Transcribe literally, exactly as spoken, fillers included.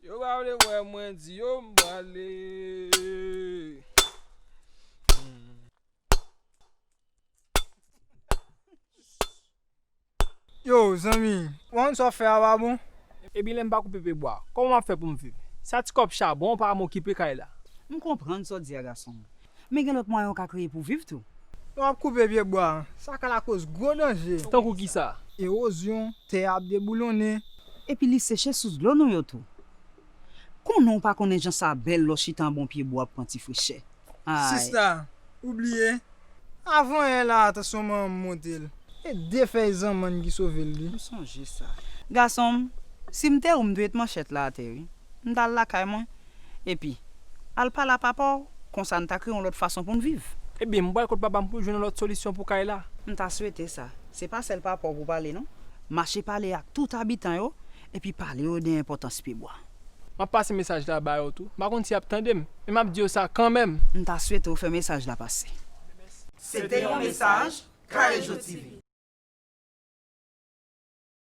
Yo pa vle wè mwen, di yo m prale. Yo, zanmi, w konn sa w fè a pa bon? Ebyen, lè m pa koupe pye bwa, kòman m ap fè pou m viv? Sa ti kòb chabon pa m okipe kay la. M konprann sa w di a, gason m. Men gen lòt mwayen w ka kreye pou w viv tou. Lè w ap koupe pye bwa, sa ka lakoz gwo danje. Tankou kisa? Ewozyon, tè a ap deboulonnen. Epi li seche sous dlo nou yo tou. Konnen w pa konnen jan sa bèl lè w chita anba yon pye bwa ap pran ti frechè. Ay. Sista, ou bliye? Avan yè la, tansyon manman m monte l. E de fèy zanmann ki sove l, li. M sonje sa. Gason m, si m te ou, m dwe t manchèt la atè, wi. M t al lakay mwen. Epi, al pale a papa w, konsa n ta kreye yon lòt fason pou n viv. Ebyen, m pral kot papa m pou jwenn yon lòt solisyon pou kay la. M ta swete sa. Se pa sèl papa w pou pale, non. Mache pale ak tout abitan yo, epi pale yo de enpòtans pye bwa. M ap pase mesaj la ba yo tou. M pa konn si y ap tande m, men m ap di yo sa kanmenm. M ta swete w fè mesaj la pase. Se te yon mesaj Karejo T V.